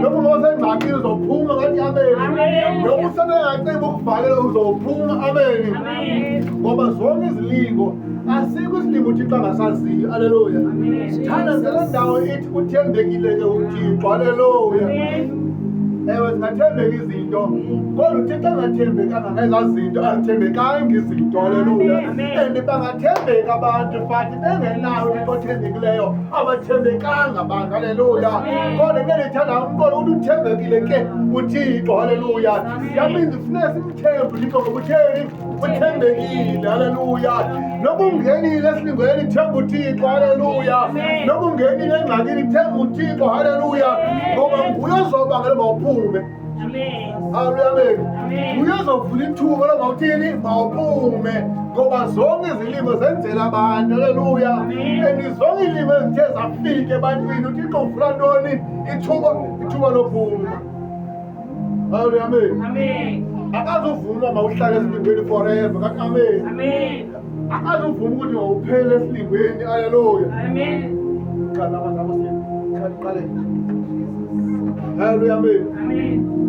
Noma uma usengxakini uzophuma, ngathi amen. Noma usebengaceba ukuvalela uzophuma, amen. Ngoba zonke izilingo, asikho isilingo uThixo angasaziyo. Aleluya. Thanda ngale ndawo ithi uthembekile ke uThixo. Aleluya. Ewe, zingathembeka izinto, kodwa uThixo angathembekanga ngezaa zinto, azithembekanga izinto. Aleluya. And bangathembeka abantu, but bengenayo uThixo othembekileyo, abathembekanga abantu. Haleluya. Kodwa into endiyithanda umqolo ukuthi uthembekile ke uThixo. Haleluya. Yaminzi funeka simthembe uThixo ngoba utheni? Uthembekile. Haleluya. Noba ungenile esilingweni, themba uThixo. Haleluya. Noba ungenile engxakini, themba uThixo. Haleluya. Ngoba nguye ozobangela uba uphume. Haleluya, amen. Nguye ozovula ithuba loba uthini? Mawuphume. Ngoba zonke izilimo zenzela abantu. Haleluya. And zonke izilimo ezithe zafika ebantwini, uThixo uvula ntoni? Ithuba, ithuba lophuma. Haleluya, amen. Amen. Akazuvuma mawuhlale esilingweni forever. Kathi amen. Amen. Akazuvuma ukuthi mawuphele esilingweni. Haleluya. Amen. Qala abantu abasini. Qala. Haleluya, amen. Amen.